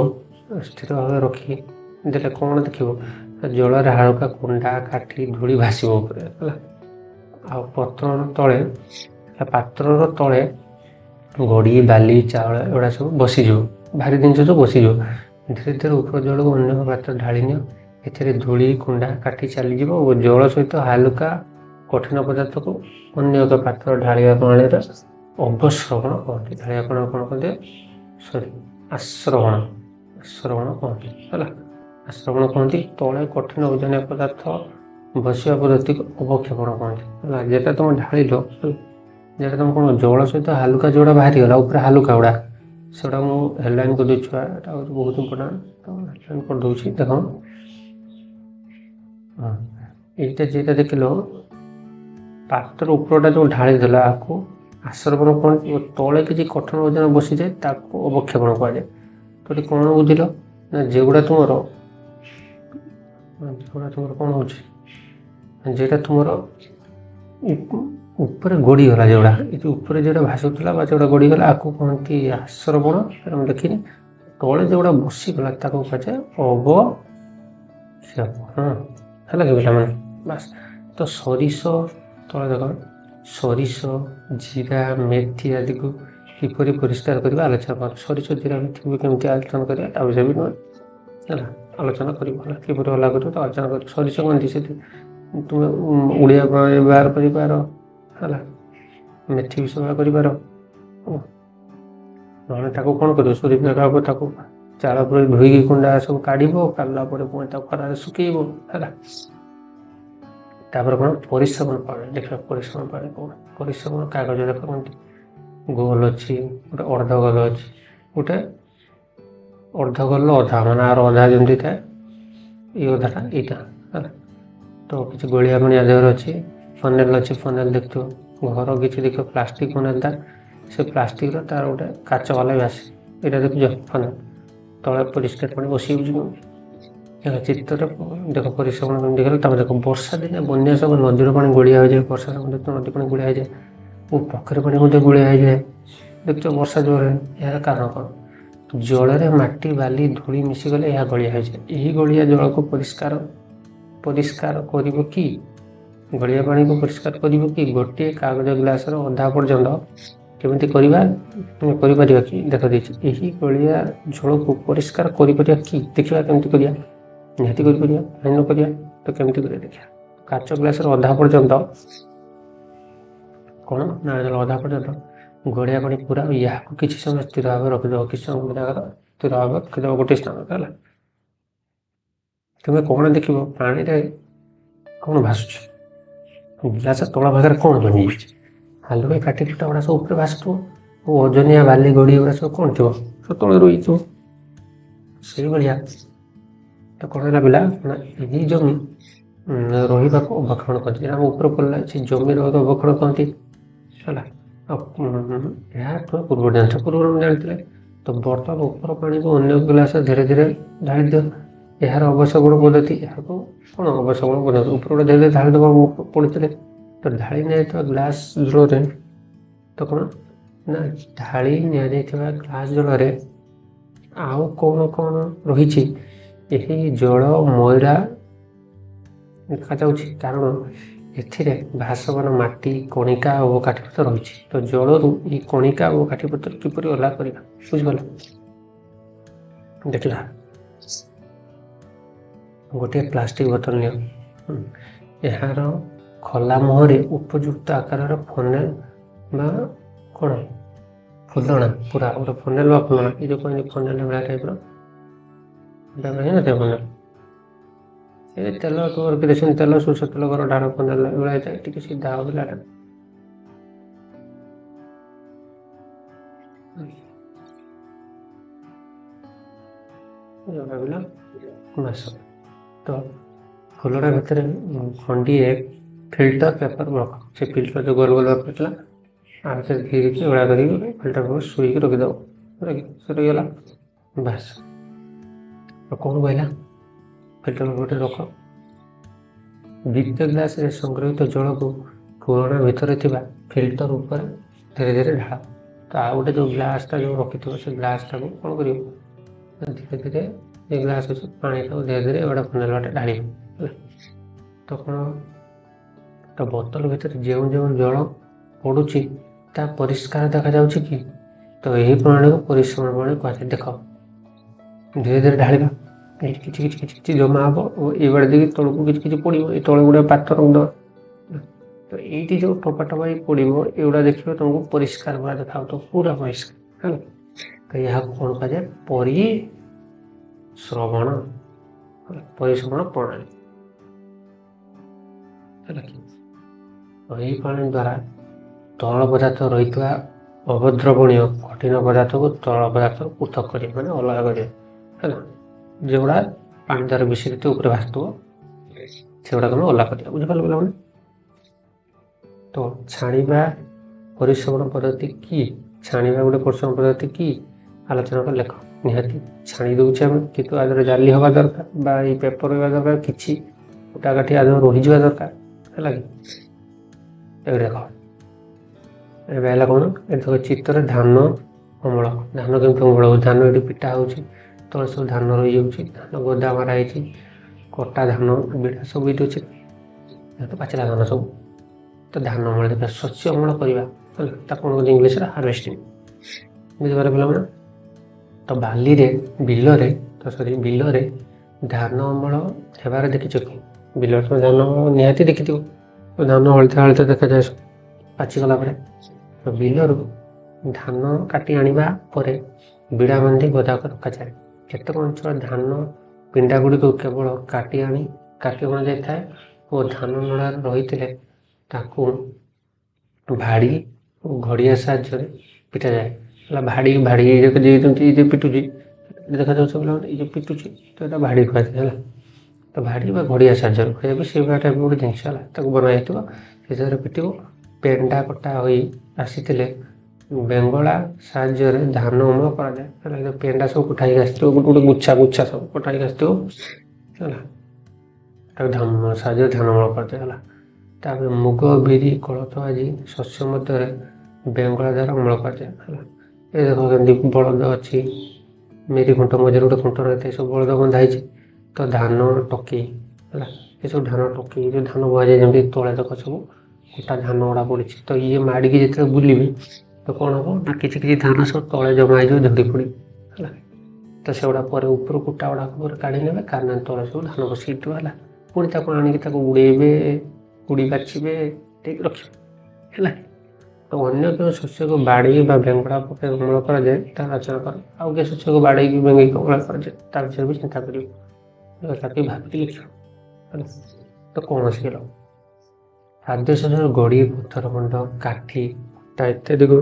ସ୍ଥିର ଭାବରେ ରଖି ଦେଲେ କ'ଣ ଦେଖିବ, ଜଳରେ ହାଲୁକା କୁଣ୍ଡା କାଠି ଧୂଳି ଭାସିବ ଉପରେ। ହେଲା, ଆଉ ପତ୍ରର ତଳେ, ପାତ୍ରର ତଳେ ଗୋଡ଼ି, ବାଲି, ଚାଉଳ ଏଗୁଡ଼ା ସବୁ ବସିଯିବ, ଭାରି ଜିନିଷ ସବୁ ବସିଯିବ। ଧୀରେ ଧୀରେ ଉପର ଜଳକୁ ଅନ୍ୟ ପାତ୍ର ଢାଳି ନିଅ, ଏଥିରେ ଧୂଳି, କୁଣ୍ଡା, କାଠି ଚାଲିଯିବ ଓ ଜଳ ସହିତ ହାଲୁକା କଠିନ ପଦାର୍ଥକୁ ଅନ୍ୟ ଏକ ପାତ୍ର ଢାଳିବା ପ୍ରଣାଳୀରେ ଅବସ୍ରବଣ କହନ୍ତି। ଢାଳିବା ପ୍ରଣାଳୀ କ'ଣ କହନ୍ତି? ସରି, ଆଶ୍ରବଣ, ଆଶ୍ରବଣ କହନ୍ତି। ହେଲା, ଆଶ୍ରବଣ କହନ୍ତି। ତଳେ କଠିନ ଓଜନିଆ ପଦାର୍ଥ ବସିବା ପଦ୍ଧତିକୁ ଅବକ୍ଷେପଣ କହନ୍ତି। ହେଲା, ଯେଟା ତୁମେ ଢାଳିଲ, ଯେଟା ତୁମେ କ'ଣ ଜଳ ସହିତ ହାଲୁକା ଯେଉଁଟା ବାହାରିଗଲା ଉପରେ ହାଲୁକା ଗୁଡ଼ା, ସେଗୁଡ଼ା ମୁଁ ହେଡ଼ଲାଇନ୍ କରିଦେଉଛି ଛୁଆ, ଏଇଟା ହେଉଛି ବହୁତ ଇମ୍ପୋର୍ଟାଣ୍ଟ, ତ ହେଡ଼ଲାଇନ୍ କରିଦେଉଛି। ଦେଖ ହଁ, ଏଇଟା ଯେଟା ଦେଖିଲ ପାତ୍ର ଉପରଟା ଯେଉଁ ଢାଳିଦେଲା ଆକୁ ଆଶ୍ରବଣ କହନ୍ତି, ଓ ତଳେ କିଛି କଠିନ ଓଜନ ବସିଯାଏ ତାକୁ ଅବକ୍ଷେପଣ କୁହାଯାଏ। ତ ଏଠି କ'ଣ ବୁଝିଲ ନା ଯେଗୁଡ଼ା ତୁମର କ'ଣ ହେଉଛି, ଯେଟା ତୁମର ଉପରେ ଗଡ଼ିଗଲା, ଯେଉଁଟା ଏ ଯେଉଁ ଉପରେ ଯେଉଁଟା ଭାସୁଥିଲା ବା ଯେଉଁଟା ଗଡ଼ିଗଲା ଆକୁ କୁହନ୍ତି ଆଶ୍ରବଣ, ସେଟା ମୁଁ ଦେଖିନି। ତଳେ ଯେଉଁଟା ବସିଗଲା ତାକୁ କୁହାଯାଏ ଅବକ୍ଷେପଣ। ହେଲା କି ପିଲାମାନେ? ବାସ୍। ତ ସୋରିଷ ତଳେ ଦେଖ, ସୋରିଷ, ଜିରା, ମେଥି ଆଦିକୁ କିପରି ପରିଷ୍କାର କରିବା ଆଲୋଚନା କର। ସୋରିଷ, ଜିରା, ମେଥିକୁ କେମିତି ଆଲୋଚନା କରିବା ତା ବିଷୟରେ ବି ତୁମେ ହେଲା ଆଲୋଚନା କରିବ। ହେଲା, କିପରି ଅଲଗା କରିବ ତ ଆଲୋଚନା କରିବ। ସୋରିଷ କଣ ସେଠି ତୁମେ ଓଡ଼ିଆ ବ୍ୟବହାର କରିପାର, ହେଲା, ମେଥି ବି ବ୍ୟବହାର କରିପାର। ନହେଲେ ତାକୁ କ'ଣ କରିବ? ସୋରିଷ ହବ, ତାକୁ ଚାଳ ପରେ ଧୋଇକି କୁଣ୍ଡା ସବୁ କାଢ଼ିବ, କାଢ଼ିଲା ପରେ ପୁଣି ତାକୁ ଖରାରେ ଶୁଖେଇବ। ହେଲା, ତାପରେ କ'ଣ? ପରିଶ୍ରମ ପାଣି ଦେଖିବା। ପରିଶ୍ରମ ପାଣି କ'ଣ? ପରିଶ୍ରମ କାଗଜ ଦେଖ କେମିତି ଗୋଲ ଅଛି, ଗୋଟେ ଅର୍ଦ୍ଧ ଗୋଲ ଅଛି, ଗୋଟେ ଅର୍ଦ୍ଧ ଗୋଲ ଅଧା, ମାନେ ଆର ଅଧା ଯେମିତି ଥାଏ, ଏଇ ଅଧାଟା ଏଇଟା। ହେଲା, ତ କିଛି ଗୋଳିଆ ପାଣି ଆ ଦେହରେ ଅଛି। ଫନେଲ ଅଛି, ଫନେଲ ଦେଖୁଥିବ ଘର କିଛି ଦେଖିବ, ପ୍ଲାଷ୍ଟିକ ଫନେଲଟା, ସେ ପ୍ଲାଷ୍ଟିକର ତାର ଗୋଟେ କାଚ ବାଲା ବି ଆସେ। ଏଇଟା ଦେଖୁଛ ଫନେଲ, ତଳେ ପରିଷ୍କାର ପାଣି ବସିଯାଉଛି କେମିତି। ଦେଖ ଚିତ୍ରରେ ଦେଖ ପରିଶ୍ରମ କେମିତି ଦେଖିଲେ। ତାପରେ ଦେଖ, ବର୍ଷା ଦିନେ ବନ୍ୟା ସମୟ ନଦୀର ପାଣି ଗୋଳିଆ ହୋଇଯାଏ। ବର୍ଷା ସମୟରେ ନଦୀ ପାଣି ଗୋଳିଆ ହେଇଯାଏ ଓ ପୋଖରୀ ପାଣି ମଧ୍ୟ ଗୋଳିଆ ହେଇଯାଏ, ଦେଖୁଛ ବର୍ଷା ଜୋରରେ। ଏହାର କାରଣ କ'ଣ? ଜଳରେ ମାଟି, ବାଲି, ଧୂଳି ମିଶିଗଲେ ଏହା ଗୋଳିଆ ହେଇଯାଏ। ଏହି ଗୋଳିଆ ଜଳକୁ ପରିଷ୍କାର କରିବ କି? ଗୋଳିଆ ପାଣିକୁ ପରିଷ୍କାର କରିବ କି? ଗୋଟିଏ କାଗଜ ଗ୍ଲାସର ଅଧା ପର୍ଯ୍ୟନ୍ତ କେମିତି କରିବା କରିପାରିବା କି? ଦେଖ ଦେଇଛି, ଏହି ଗୋଳିଆ ଜଳକୁ ପରିଷ୍କାର କରିପାରିବା କି? ଦେଖିବା କେମିତି କରିବା। ନିହାତି କରିପାରିବା, କାହିଁ ନ କରିବା? ତ କେମିତି କରିବା ଦେଖିବା। କାଚ ଗ୍ଲାସର ଅଧା ପର୍ଯ୍ୟନ୍ତ କ'ଣ ନା ଅଧା ପର୍ଯ୍ୟନ୍ତ ଗୋଳିଆ ପାଣି ପୁରା, ଏହାକୁ କିଛି ସମୟ ସ୍ଥିର ଭାବେ ରଖିଦେବ। କିଛି ସମୟ ଜାଗାର ସ୍ଥିର ଭାବେ ରଖିଦେବ ଗୋଟିଏ ସ୍ଥାନରେ। ହେଲା, ତୁମେ କ'ଣ ଦେଖିବ? ପାଣିରେ କ'ଣ ଭାସୁଛି? ଗ୍ଲାସ ତଳ ଭାଗରେ କ'ଣ ଜମିଯାଇଛି? ହାଲୁକା କାଠି କୁଟା ଗୁଡ଼ା ସବୁ ଉପରେ ଭାସୁଥିବ ଓ ଓଜନିଆ ବାଲି ଗୋଡ଼ି ଗୁଡ଼ା ସବୁ କ'ଣ ଥିବ? ସବୁ ତଳେ ରହିଥିବ। ସେଇଭଳିଆ ତ କ'ଣ ହେଲା ପିଲା ନା, ଏହି ଜମି ରହିବାକୁ ଅବକ୍ଷଣ କରନ୍ତି। ଆମ ଉପରେ ପଡ଼ିଲା, ସେ ଜମି ରହିବାକୁ ଅବକ୍ଷଣ କରନ୍ତି। ହେଲା, ଆଉ ଏହା ତୁମେ ପୂର୍ବରୁ ଜାଣିଛ, ପୂର୍ବରୁ ଜାଣିଥିଲେ। ତ ବର୍ତ୍ତମାନ ଉପର ପାଣିକୁ ଅନ୍ୟ ଗ୍ଲାସ ଧୀରେ ଧୀରେ ଢାଳି ଦିଅ। ଏହାର ଅବଶୋଷଣ ପଦ୍ଧତି, ଏହାକୁ କ'ଣ ଅବଶୋଷଣ ପଦ୍ଧତି? ଉପର ଗୋଟେ ଧୀରେ ଧୀରେ ଢାଳି ଦେବାକୁ ପଡ଼ିଥିଲେ। ତ ଢାଳି ନିଆଯାଇଥିବା ଗ୍ଲାସ ଜଳରେ ତ କ'ଣ ନା, ଢାଳି ନିଆଯାଇଥିବା ଗ୍ଲାସ ଜଳରେ ଆଉ କ'ଣ କ'ଣ ରହିଛି? ଏହି ଜଳ ମଇଳା ଦେଖାଯାଉଛି, କାରଣ ଏଥିରେ ଭାସମାନ ମାଟି କଣିକା ଓ କାଠିପତ୍ର ରହିଛି। ତ ଜଳରୁ ଏହି କଣିକା ଓ କାଠିପତ୍ର କିପରି ଅଲଗା କରିବା? ବୁଝିପାରିଲ? ଦେଖିବା। ଗୋଟିଏ ପ୍ଲାଷ୍ଟିକ ବୋତଲ ନିଅ। ଏହାର ଖୋଲା ମୁହଁରେ ଉପଯୁକ୍ତ ଆକାରର ଫନେଲ ବା କ'ଣ ଫୁଲଣା, ପୁରା ଗୋଟେ ଫନେଲ ବା ଫୁଲଣା, ଏ ଯେଉଁ କହନ୍ତି ଫନେଲ ଭଳିଆ ଟାଇପ୍ର ଏଇଟା ଫନେଲ। ଏ ତେଲ କିରୋସିନ ତେଲ, ସୋରିଷ ତେଲ ଘର ଢାଳ ଫନେଲ ଏଭଳିଆ ହେଇଥାଏ, ଟିକେ ସିଧା ହଉଥିଲା ଏଟା। ଭାବିଲ ମାସ ତ ଫୁଲଟା ଭିତରେ ଖଣ୍ଡିଏ ଫିଲ୍ଟର ପେପର ରଖ। ସେ ଫିଲ୍ଟର ଯେଉଁ ଗୋଲ ଗୋଲ ପେପର ଥିଲା, ଆ ଭିତରେ ଘିରିକି ଏଭଳିଆ କରିକି ଫିଲ୍ଟର ପେପର ଶୋଇକି ରଖିଦେବ। ସେ ରହିଗଲା ବାସ୍। ଆଉ କ'ଣ କହିଲା? ଫିଲ୍ଟର ପେପରଟେ ରଖ। ଦ୍ୱିତୀୟ ଗ୍ଲାସରେ ସଂଗ୍ରହିତ ଜଳକୁ ପୁରୁଣା ଭିତରେ ଥିବା ଫିଲ୍ଟର ଉପରେ ଧୀରେ ଧୀରେ ଢାଳ। ତ ଆଉ ଗୋଟେ ଯେଉଁ ଗ୍ଲାସଟା ଯେଉଁ ରଖିଥିବ, ସେ ଗ୍ଲାସଟାକୁ କ'ଣ କରିବ? ଧୀରେ ଧୀରେ ଏ ଗ୍ଲାସ ଅଛି, ପାଣିଟାକୁ ଧୀରେ ଧୀରେ ଗୋଟେ ଫୁନେଲ ବାଟେ ଢାଳିବ। ହେଲା, ତ କ'ଣ ତ ବୋତଲ ଭିତରେ ଯେଉଁ ଯେଉଁ ଜଳ ପଡ଼ୁଛି ତାହା ପରିଷ୍କାର ଦେଖାଯାଉଛି କି? ତ ଏହି ପ୍ରଣାଳୀକୁ ପରିଶ୍ରମ ପ୍ରଣାଳୀ କୁହାଯାଏ। ଦେଖ, ଧୀରେ ଧୀରେ ଢାଳିବା, ଏଇଠି କିଛି କିଛି କିଛି କିଛି ଜମା ହେବ ଓ ଏଇବାଟେ ଦେଇକି ତଳକୁ କିଛି କିଛି ପଡ଼ିବ। ଏ ତଳେ ଗୁଡ଼ା ପାଥର ରଖିଦେବା। ତ ଏଇଠି ଯେଉଁ ଟୋପା ଟୋପା ହେଇ ପଡ଼ିବ, ଏଗୁଡ଼ା ଦେଖିବ ତୁମକୁ ପରିଷ୍କାର ପୁରା ଦେଖାଯାଉଥିବ, ପୁରା ପରିଷ୍କାର। ହେଲା, ତ ଏହାକୁ କ'ଣ କୁହାଯାଏ? ପରିଶ୍ରବଣ, ପରିଶ୍ରବଣ ପ୍ରଣାଳୀ। ହେଲା କି? ତ ଏହି ପ୍ରଣାଳୀ ଦ୍ୱାରା ତରଳ ପଦାର୍ଥ ରହିଥିବା ଅବଦ୍ରବଣୀୟ କଠିନ ପଦାର୍ଥକୁ ତରଳ ପଦାର୍ଥରୁ ପୃଥକ କରିବା, ମାନେ ଅଲଗା କରିବା। ହେଲା, ଯେଉଁଗୁଡ଼ା ପାଣି ଦ୍ୱାରା ମିଶିକି ଉପରେ ଭାସୁଥିବ, ସେଗୁଡ଼ାକ ଆମେ ଅଲଗା କରିବା। ବୁଝିପାରିଲ ପିଲାମାନେ? ତ ଛାଣିବା ପରିଶ୍ରମଣ ପଦ୍ଧତି କି? ଛାଣିବା ଗୋଟେ ପରିଶ୍ରମ ପଦ୍ଧତି କି? ଆଲୋଚନା କରି ଲେଖ। ନିହାତି ଛାଣି ଦେଉଛେ ଆମେ, କିନ୍ତୁ ଆ ଦେହରେ ଜାଲି ହେବା ଦରକାର ବା ଏଇ ପେପର ରହିବା ଦରକାର, କିଛି କୁଟା କାଠି ଆ ଦେହରେ ରହିଯିବା ଦରକାର। ହେଲା କି? ଏବେ ଦେଖ, ଏବେ ହେଲା କ'ଣ? ଏଠି ଦେଖ ଚିତ୍ରରେ ଧାନ ଅମଳ। ଧାନ କେମିତି ଅମଳ ହେଉଛି? ଧାନ ଏଠି ପିଟା ହେଉଛି, ତଳେ ସବୁ ଧାନ ରହିଯାଉଛି, ଧାନ ଗଦା ମରା ହେଇଛି, କଟା ଧାନ ବିଡ଼ା ସବୁ ଏଇଠି ଅଛି, ତ ପାଚିଲା ଧାନ ସବୁ। ତ ଧାନ ଅମଳ ଦେଖିବା, ଶସ୍ୟ ଅମଳ କରିବା ହେଲା, ତାକୁ କ'ଣ କହନ୍ତି ଇଂଲିଶରେ? ହାର୍ଭେଷ୍ଟିଂ। ବୁଝିପାରିଲେ ପିଲାମାନେ? ତ ବାଲିରେ, ବିଲରେ, ତ ସରି, ବିଲରେ ଧାନ ଅମଳ ହେବାର ଦେଖିଛ କି? ବିଲରେ ତମେ ଧାନ ନିହାତି ଦେଖିଥିବ। ଧାନ ହଳଦିଆ ହଳଦିଆ ଦେଖାଯାଏ ପାଚିଗଲା ପରେ। ତ ବିଲରୁ ଧାନ କାଟି ଆଣିବା ପରେ ବିଡ଼ା ବାନ୍ଧି ଗଦା କରି ରଖାଯାଏ। କେତେକ ଅଞ୍ଚଳରେ ଧାନ ପିଣ୍ଡା ଗୁଡ଼ିକୁ କେବଳ କାଟି ଆଣି କାଟି ଅଣାଯାଇଥାଏ ଓ ଧାନ ନଡ଼ାରେ ରହିଥିଲେ ତାକୁ ଭାଡ଼ି ଓ ଘଡ଼ିଆ ସାହାଯ୍ୟରେ ପିଟାଯାଏ। ହେଲା, ଭାଡ଼ି, ଭାଡ଼ି ଯେମିତି ଏଇ ଯେ ପିଟୁଛି ଦେଖାଯାଉଛି ପିଲାମାନେ, ଏଇ ଯେଉଁ ପିଟୁଛି, ତ ଏଇଟା ଭାଡ଼ି କୁହାଯାଏ। ହେଲା, ତ ଭାଡ଼ି ବା ଘଡ଼ିଆ ସାହାଯ୍ୟରେ, ଘଡ଼ିଆ ବି ସେଇଭଳିଆ ଟାଇପ୍ ଗୋଟେ ଜିନିଷ ହେଲା, ତାକୁ ବନା ହେଇଥିବ, ସେ ସାହାଯ୍ୟରେ ପିଟିବ। ପେଣ୍ଡା କଟା ହୋଇ ଆସିଥିଲେ ବେଙ୍ଗଳା ସାହାଯ୍ୟରେ ଧାନ ଅମଳ କରାଯାଏ। ହେଲା, ଏ ପେଣ୍ଡା ସବୁ କୁଟା ହେଇକି ଆସିଥିବ, ଗୋଟେ ଗୋଟେ ଗୁଚ୍ଛା ଗୁଚ୍ଛା ସବୁ କଟା ହେଇକି ଆସିଥିବ। ହେଲା, ତାକୁ ଧାନ ସାହାଯ୍ୟରେ ଧାନ ଅମଳ କରାଯାଏ। ହେଲା, ତାପରେ ମୁଗ, ବିରି, କୋଳଥ ଆଦି ଶସ୍ୟ ମଧ୍ୟରେ ବେଙ୍ଗଳା ଦ୍ୱାରା ଅମଳ କରାଯାଏ। ହେଲା, ଏ ଦେଖ କେମିତି ବଳଦ ଅଛି, ମେରି ଖୁଣ୍ଟ ମଝିରେ ଗୋଟେ ଖୁଣ୍ଟ ରହିଥାଏ, ସବୁ ବଳଦ ବନ୍ଧା ହେଇଛି। ତ ଧାନ ଟୋକି, ହେଲା, ଏସବୁ ଧାନ ଟୋକି, ଯେଉଁ ଧାନ ବୁହାଯାଏ ଯେମିତି, ତଳେ ଦେଖ ସବୁ ଗୋଟା ଧାନ ଗୁଡ଼ା ପଡ଼ିଛି। ତ ଇଏ ମାଡ଼ିକି ଯେତେବେଳେ ବୁଲିବେ ତ କ'ଣ ହେବ ନା, କିଛି କିଛି ଧାନ ସବୁ ତଳେ ଜମା ହେଇଯିବ ଝଡ଼ି ପଡ଼ି। ହେଲା, ତ ସେଗୁଡ଼ା ପରେ ଉପରୁ କୁଟା ଗୁଡ଼ାକ ପରେ କାଢ଼ି ନେବେ, କାରଣ ତଳେ ସବୁ ଧାନ ବସିଥିବ। ହେଲା, ପୁଣି ତାକୁ ଆଣିକି ତାକୁ ଉଡ଼େଇବେ, କୁଡ଼ି ବାଛିବେ, ଠିକ୍ ରଖିବେ। ହେଲା, ତ ଅନ୍ୟ କେଉଁ ଶସ୍ୟକୁ ବାଡ଼େଇ ବା ବେଙ୍ଗଳା ପକାଇ ଅମଳ କରାଯାଏ ତାହା ଆଲୋଚନା କର। ଆଉ କେଉଁ ଶସ୍ୟକୁ ବାଡ଼େଇକି ବେଙ୍ଗେଇକି ଅମଳ କରାଯାଏ ତା ବିଷୟରେ ବି ଚିନ୍ତା କରିବ, ତାକୁ ଭାବିକି ଲେଖିବ। ହେଲା, ତ କ'ଣ ଶିଖିଲ? ଖାଦ୍ୟ ଶସ୍ୟର ଗୋଡ଼ି, ପଥର ଖଣ୍ଡ, କାଠି, କୁଟା ଇତ୍ୟାଦିକୁ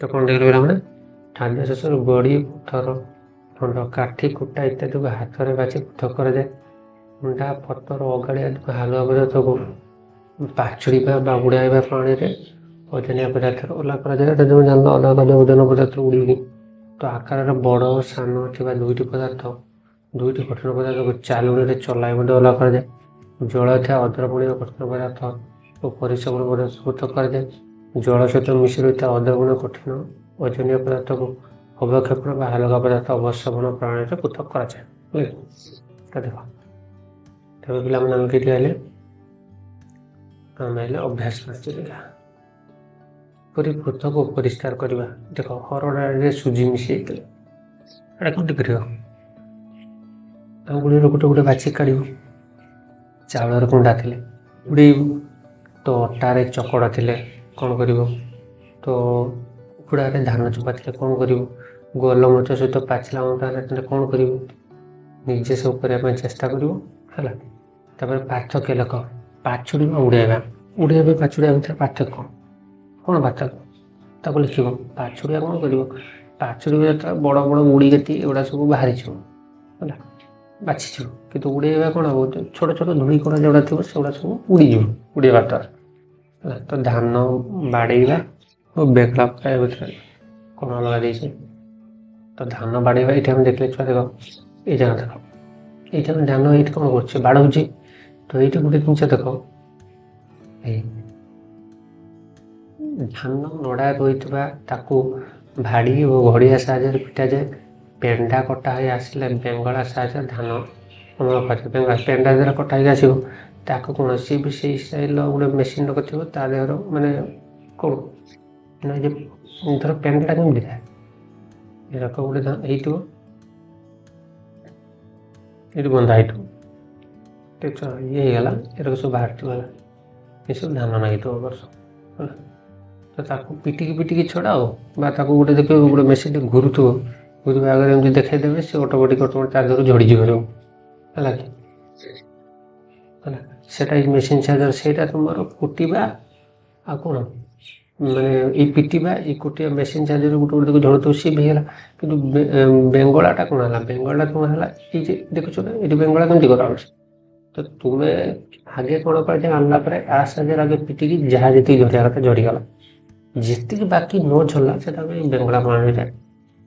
ତ କ'ଣ ଦେଖିଲେ ପିଲାମାନେ? ଖାଦ୍ୟ ଶସ୍ୟର ଗୋଡ଼ି, ପଥର ଖଣ୍ଡ, କାଠି, କୁଟା ଇତ୍ୟାଦିକୁ ହାତରେ ବାଛି ପୃଥକ କରାଯାଏ। କୁଣ୍ଡା, ପତର, ଅଗାଡ଼ି ଆଦିକୁ ହାଲୁକା ପଦାର୍ଥକୁ ପାଛୁଡ଼ିବା ବା ଉଡ଼ାଇବା ପ୍ରଣାଳୀରେ ଓଜନିଆ ପଦାର୍ଥର ଅଲଗା କରାଯାଏ। ଏଟା ତୁମେ ଜାଣିଲ, ଅଲଗା କରାଯାଏ ଓଜନ ପଦାର୍ଥ ଉଡ଼ିକି। ତ ଆକାରରେ ବଡ଼ ସାନ ଥିବା ଦୁଇଟି ପଦାର୍ଥ, ଦୁଇଟି କଠିନ ପଦାର୍ଥକୁ ଚାଲୁଣିରେ ଚଲାଇ ମଧ୍ୟ ଅଲଗା କରାଯାଏ। ଜଳ ଥିବା ଅଦ୍ରବଣୀୟ କଠିନ ପଦାର୍ଥ ଓ ପରିଶ୍ରମ ପଦାର୍ଥ ପୃଥକ କରାଯାଏ। ଜଳ ସହିତ ମିଶି ରହିଥିବା ଅଦ୍ରବଣୀୟ କଠିନ ଓଜନିଆ ପଦାର୍ଥକୁ ଅବକ୍ଷେପଣ ବା ହାଲୁକା ପଦାର୍ଥ ଅବଶୋଷଣ ପ୍ରଣାଳୀରେ ପୃଥକ କରାଯାଏ। ବୁଝିଲେ? ତ ଦେଖ, ତେବେ ପିଲାମାନେ ଆମେ କେଠି ହେଲେ? ଆମେ ହେଲେ ଅଭ୍ୟାସ କରିବା ପରି ପୃଥକ ପରିଷ୍କାର କରିବା। ଦେଖ, ହରଡ଼ ଡାଲିରେ ସୁଜି ମିଶି ଯାଇଥିଲା, ଏଇଟା କେମିତି କରିବ? ଆଙ୍ଗୁଳିରୁ ଗୋଟେ ଗୋଟେ ବାଛି କାଢ଼ିବ। ଚାଉଳରେ କୁଣ୍ଡା ଥିଲେ ଉଡ଼େଇବୁ। ତ ଅଟାରେ ଚକଡ଼ା ଥିଲେ କ'ଣ କରିବ? ତ କୁକୁଡ଼ାରେ ଧାନ ଚୋପା ଥିଲେ କ'ଣ କରିବ? ଗୋଲମରିଚ ସହିତ ପାଚିଲା ଅଣ୍ଡା ଥିଲେ କ'ଣ କରିବ? ନିଜେ ସବୁ କରିବା ପାଇଁ ଚେଷ୍ଟା କରିବ। ହେଲା, ତାପରେ ପାର୍ଥକ୍ୟ ଲେଖ। ପାଛୁଡ଼ିବା, ଉଡ଼େଇବା, ଉଡ଼େଇବା ପାଛୁଡ଼ିବା ଭିତରେ ପାର୍ଥକ୍ୟ କ'ଣ? କ'ଣ ପାର୍ଥକ୍ୟ ତାକୁ ଲେଖିବ। ପାଛୁଡ଼ିବା କ'ଣ କରିବ? ପାଛୁଡ଼ିବା ଯେତେବେଳେ ବଡ଼ ବଡ଼ ଗୁଡ଼ି ଗେତି ଏଗୁଡ଼ା ସବୁ ବାହାରିଯିବ, ହେଲା, ବାଛିଯିବ। କିନ୍ତୁ ଉଡ଼େଇବା କ'ଣ ହେବ? ଛୋଟ ଛୋଟ ଧୂଳି କଣା ଯେଉଁଗୁଡ଼ା ଥିବ ସେଗୁଡ଼ା ସବୁ ଉଡ଼ିଯିବ ଉଡ଼େଇବା ଦ୍ୱାରା। ହେଲା, ତ ଧାନ ବାଡ଼େଇବା ଓ ବେଙ୍ଗଳା ପକାଇବା ଭିତରେ କ'ଣ ଅଲଗା ଦେଇଛି? ତ ଧାନ ବାଡ଼େଇବା ଏଇଠି ଆମେ ଦେଖିଲେ ଛୁଆ, ଦେଖ ଏଇ ଜାଗା ଦେଖ, ଏଇଠି ଆମେ ଧାନ ଏଇଠି କ'ଣ କରୁଛେ? ବାଡ଼ଉଛି। ତ ଏଇଠି ଗୋଟେ ଜିନିଷ ଦେଖ, ଏଇ ଧାନ ନଡ଼ା ରହିଥିବା ତାକୁ ଭାଡ଼ି ଓ ଘଡ଼ିଆ ସାହାଯ୍ୟରେ ପିଟାଯାଏ। ପେଣ୍ଡା କଟା ହୋଇ ଆସିଲେ ବେଙ୍ଗଳା ସାହାଯ୍ୟରେ ଧାନ ଅମଳ କରାଯାଏ। ବେଙ୍ଗଳା ପେଣ୍ଡା ଦ୍ୱାରା କଟା ହେଇକି ଆସିବ, ତାକୁ କୌଣସି ବି ସେଇ ଷ୍ଟାଇଲ୍ର ଗୋଟେ ମେସିନ୍ ରଖିଥିବ ତା ଦେହର, ମାନେ କ'ଣ ନା ଯେ ଧର ପେଣ୍ଡାଟା କେମିତି ଥାଏ, ଏରକ ଗୋଟେ ହେଇଥିବ, ଏଇଠି ବନ୍ଧା ହେଇଥିବ, ଇଏ ହେଇଗଲା, ଏରକ ସବୁ ବାହାରିଥିବ। ହେଲା, ଏସବୁ ଧାନ ନାଗିଥିବ ବର୍ଷ। ହେଲା, ତ ତାକୁ ପିଟିକି ପିଟିକି ଛଡ଼ାଅ ବା ତାକୁ ଗୋଟେ ଦେଖିବ ଗୋଟେ ମେସିନ୍ ଘୁରୁଥିବ, ଘୁରିବା ଆଗରେ ଏମିତି ଦେଖେଇଦେବେ, ସେ ଅଟୋମେଟିକ୍ ଅଟୋମେଟିକ୍ ତା ଦେହରୁ ଝଡ଼ିଯିବ ସବୁ। ହେଲା କି? ହେଲା, ସେଟା ଏଇ ମେସିନ୍ ସାହାଯ୍ୟରେ ସେଇଟା ତୁମର କୁଟିବା ଆଉ କ'ଣ ମାନେ ଏଇ ପିଟିବା, ଏଇ କୁଟିବା ମେସିନ୍ ସାହାଯ୍ୟରେ ଗୋଟେ ଗୋଟେ ଝଡ଼ୁଥିବ, ସିଏ ବି ହେଇଗଲା। କିନ୍ତୁ ବେଙ୍ଗଳାଟା କ'ଣ ହେଲା? ବେଙ୍ଗଳାଟା କ'ଣ ହେଲା? ଏଇ ଯେ ଦେଖୁଛ ନା, ଏଇଠି ବେଙ୍ଗଳା କେମିତି କରାହେଉଛି? ତ ତୁମେ ଆଗେ କ'ଣ କରାଯାଏ, ଆଣିଲା ପରେ ଆ ସାହାଯ୍ୟରେ ଆଗେ ପିଟିକି ଯାହା ଯେତିକି ଝଡ଼ିବା କଥା ଝଡ଼ିଗଲା, ଯେତିକି ବାକି ନ ଝଡ଼ିଲା ସେଟା ଆମେ ବେଙ୍ଗଳା ପ୍ରଣାଳୀରେ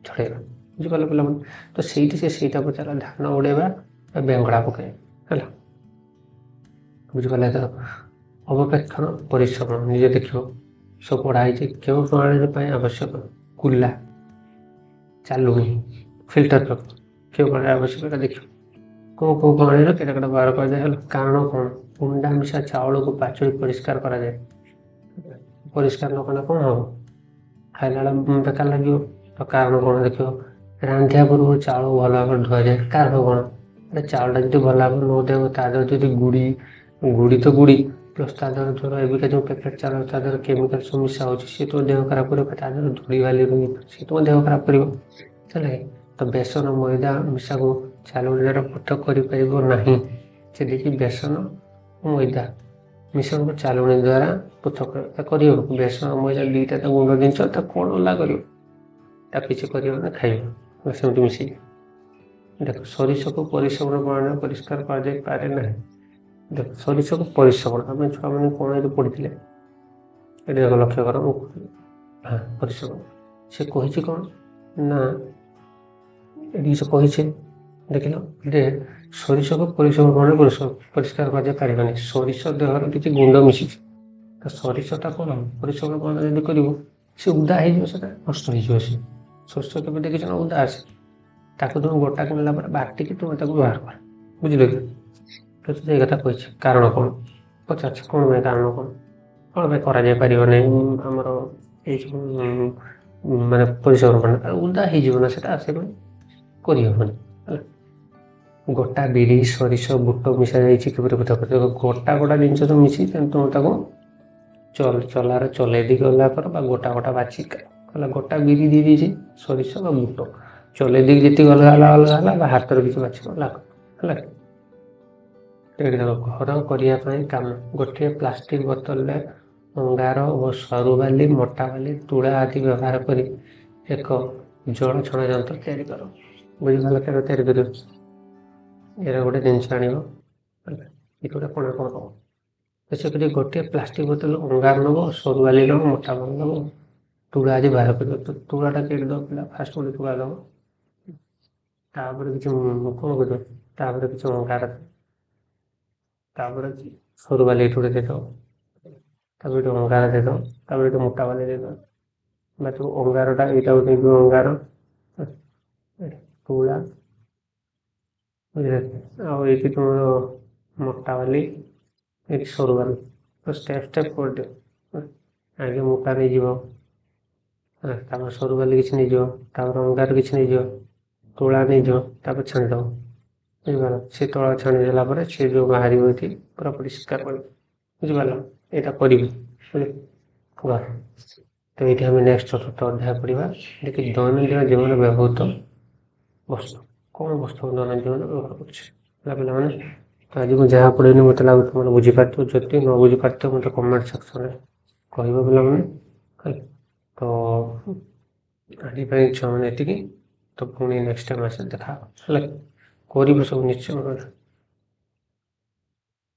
ଝଡ଼େଇବା। ବୁଝିପାରିଲ ପିଲାମାନେ? ତ ସେଇଠି ସେ ସେଇଟା ପଚାରିଲା, ଧାନ ଉଡ଼େଇବା ବା ବେଙ୍ଗଳା ପକାଇବା। ହେଲା, ବୁଝିପାରିଲେ? ତ ଅବପେକ୍ଷଣ ପରିଶ୍ରମ ନିଜେ ଦେଖିବ, ସବୁ ପଢ଼ା ହେଇଛି। କେଉଁ ପ୍ରଣାଳୀ ପାଇଁ ଆବଶ୍ୟକ? କୁଲା, ଚାଲୁଣି, ଫିଲ୍ଟର ପେପର, କେଉଁ ପ୍ରଣାଳୀ ଆବଶ୍ୟକ ଏଟା ଦେଖିବ। କେଉଁ କେଉଁ ପ୍ରଣାଳୀର କେତେ କେତେ ବ୍ୟବହାର କରାଯାଏ? ହେଲା, କାରଣ କ'ଣ? କୁଣ୍ଡା ମିଶା ଚାଉଳକୁ ପାଚୁଡ଼ି ପରିଷ୍କାର କରାଯାଏ। ପରିଷ୍କାର ନ କଲେ କ'ଣ ହେବ? ଖାଇଲା ବେଳେ ବେକାର ଲାଗିବ। ତ କାରଣ କ'ଣ ଦେଖିବ? ରାନ୍ଧିବା ପୂର୍ବରୁ ଚାଉଳ ଭଲ ଭାବରେ ଧୁଆଯାଏ। କାରଣ କ'ଣ? ଆରେ ଚାଉଳଟା ଯଦି ଭଲ ଭାବରେ ନ ଧୁଆଇବ, ତା ଦେହରେ ଯଦି ଗୁଡ଼ି ଗୁଡ଼ି ତ ଗୁଡ଼ି ପ୍ଲସ୍ ତା ଦେହରେ ଧର ଏବେକା ଯେଉଁ ପ୍ୟାକେଟ୍ ଚାଉଳ, ତା ଦେହରେ କେମିକାଲ୍ ସବୁ ମିଶା ହେଉଛି, ସିଏ ତୁମ ଦେହ ଖରାପ କରିବ। ତା ଦେହରେ ଧୂଳି ବାଲି ରହିବ, ସିଏ ତୁମ ଦେହ ଖରାପ କରିବ। ହେଲା କି? ତ ବେସନ ମଇଦା ମିଶାକୁ ଚାଲୁଣି ଦ୍ୱାରା ପୃଥକ କରିପାରିବ ନାହିଁ। ସେ ଦେଇଛି ବେସନ ଓ ମଇଦା ମିଶ୍ରଣକୁ ଚାଲୁଣି ଦ୍ୱାରା ପୃଥକ କରିବ। ବେସନ ମଇଦା ଦୁଇଟା ତ ଗୁଣ୍ଡ ଜିନିଷ, ତାକୁ କ'ଣ ଅଲଗା କରିବ? ତାକୁ କିଛି କରିବ ନା, ଖାଇବ ସେମିତି ମିଶିକି। ଦେଖ, ସୋରିଷକୁ ପରିଶ୍ରମ ପ୍ରଣାଳୀରେ ପରିଷ୍କାର କରାଯାଇପାରେ ନାହିଁ। ଦେଖ, ସୋରିଷକୁ ପରିଶ୍ରମ, ଆମେ ଛୁଆମାନେ କ'ଣ ଏଠି ପଢ଼ିଥିଲେ? ଏଠି ଦେଖ, ଲକ୍ଷ୍ୟ କର। ମୁଁ, ହଁ, ପରିଶ୍ରମ ସେ କହିଛି କ'ଣ ନା, ଏଠି ସେ କହିଛି, ଦେଖିଲ ଯେ ସୋରିଷକୁ ପରିଶ୍ରମ ପ୍ରଣାଳୀରେ ପରିଷ୍କାର କରାଯାଇପାରିବନି। ସୋରିଷ ଦେହରେ କିଛି ଗୁଣ୍ଡ ମିଶିଛି। ତ ସୋରିଷଟା କ'ଣ ପରିଶ୍ରମ ପ୍ରଣାଳୀ ଯଦି କରିବ, ସେ ଉଦା ହେଇଯିବ, ସେଟା ନଷ୍ଟ ହେଇଯିବ। ସେ ସୋରିଷ କେବେ ଦେଖିଛ ନା? ଉଦା ଆସେ। ତାକୁ ତୁମେ ଗୋଟା କିଣିଲା ପରେ ବାଟିକି ତୁମେ ତାକୁ ବ୍ୟବହାର କର, ବୁଝିଲ କି? ତ ସେଇ କଥା କହିଛି। କାରଣ କ'ଣ ପଚାରୁଛି? କ'ଣ ପାଇଁ? କାରଣ କ'ଣ? କ'ଣ ପାଇଁ କରାଯାଇ ପାରିବ ନାହିଁ ଆମର ଏଇ ସବୁ ମାନେ ପରିଶ୍ରମ ପ୍ରଣାଳୀ? ଉଦା ହେଇଯିବ ନା ସେଟା, ସେଥିପାଇଁ କରିହେବନି। ହେଲା, ଗୋଟା ବିରି, ସୋରିଷ, ବୁଟ ମିଶା ଯାଇଛି, କିପରି ପୃଥକ କରିବ? ଗୋଟା ଗୋଟା ଜିନିଷ ସବୁ ମିଶି, ତେଣୁ ତୁମେ ତାକୁ ଚଲାରେ ଚଲେଇ ଦେଇକି ଅଲଗା କର ବା ଗୋଟା ଗୋଟା ବାଛି। ହେଲା, ଗୋଟା ବିରି ଦେଇ ଦେଇଛି, ସୋରିଷ ବା ବୁଟ, ଚଲେଇ ଦେଇକି ଯେତିକି ଅଲଗା ହେଲା ଅଲଗା ହେଲା ବା ହାତରେ କିଛି ବାଛିବ, ଅଲଗା କର। ହେଲା, ଏଠି ଦେଖ, ଘର କରିବା ପାଇଁ କାମ। ଗୋଟିଏ ପ୍ଲାଷ୍ଟିକ୍ ବୋତଲରେ ଅଙ୍ଗାର ଓ ସରୁ ବାଲି, ମୋଟା ବାଲି, ତୁଳା ଆଦି ବ୍ୟବହାର କରି ଏକ ଜଳ ଛଣା ଯନ୍ତ୍ର ତିଆରି କର। ବୁଝିପାରିଲ? କେବେ ତିଆରି କରିବ? ଏରା ଗୋଟେ ଜିନିଷ ଆଣିବ, ହେଲା, ଏଠି ଗୋଟେ କଣା କଣ ହବ। ତ ସେ କରି ଗୋଟିଏ ପ୍ଲାଷ୍ଟିକ୍ ବୋତଲ ଅଙ୍ଗାର ନେବ, ସରୁ ବାଲି ନେବ, ମୋଟା ବାଲି ନେବ, ତୁଳା ଆଦି ବାହାର କରିବ। ତ ତୁଳାଟା କେଠି ଦେବ ପିଲା? ଫାଷ୍ଟ ଗୋଟେ ତୁଳା ଦେବ, ତାପରେ କିଛି କ'ଣ କରିବ? ତାପରେ କିଛି ଅଙ୍ଗାର, ତାପରେ ସରୁ ବାଲି ଏଠି ଗୋଟେ ଦେଇଦେବ, ତାପରେ ଏଠି ଅଙ୍ଗାର ଦେଇଦେବ, ତାପରେ ଏଠି ମୋଟା ବାଲି ଦେଇଦେବ। ବା ଯୋଉ ଅଙ୍ଗାରଟା ଏଇଟା ଗୋଟେ ଯୋଉ ଅଙ୍ଗାର, ତୁଳା, ବୁଝିଲେ? ଆଉ ଏଇଠି ତୁମର ମୋଟା ବାଲି, ଏଇଠି ସରୁ ବାଲି। ତ ଷ୍ଟେପ୍ ଷ୍ଟେପ୍ କରିଦିଅ। ଆଗେ ମୋଟା ନେଇଯିବ, ହେଲା, ତାପରେ ସରୁ ବାଲି କିଛି ନେଇଯିବ, ତାପରେ ଅଙ୍ଗାର କିଛି ନେଇଯିବ, ତୁଳା ନେଇଯିବ, ତାପରେ ଛାଣିଦେବ, ବୁଝିପାରିଲ? ସେ ତୁଳା ଛାଣି ଦେଲା ପରେ ସେ ଯେଉଁ ବାହାରିବ ଏଠି ପୁରା ପରିଷ୍କାର କରିବ, ବୁଝିପାରିଲ? ଏଇଟା କରିବି, ବୁଝିଲ? ତ ଏଇଠି ଆମେ ନେକ୍ସଟ ଚତୁର୍ଥ ଅଧ୍ୟାୟ ପଢ଼ିବା। ଦେଖି, ଦୈନନ୍ଦିନ ଜୀବନରେ ବ୍ୟବହୃତ ବସ୍ତୁ। କ'ଣ ବସ୍ତୁ ଦୈନନ୍ଦିନ ଜୀବନରେ ବ୍ୟବହାର କରୁଛେ? ହେଲା ପିଲାମାନେ, ତ ଆଜି ମୁଁ ଯାହା ପଢ଼େଇଲି, ମୋତେ ଲାଗୁଛି ତୁମେ ବୁଝିପାରିଥିବ। ଯଦି ନ ବୁଝିପାରିଥିବ, ମୋତେ କମେଣ୍ଟ ସେକ୍ସନରେ କହିବ ପିଲାମାନେ। ହେଲା, ତ ଆଜି ପାଇଁ ଛୁଆମାନେ ଏତିକି। ତ ପୁଣି ନେକ୍ସଟ ଟାଇମ୍ ଆସିଲେ ଦେଖା ହେବ। ହେଲା, କରିବ ସବୁ ନିଶ୍ଚୟ।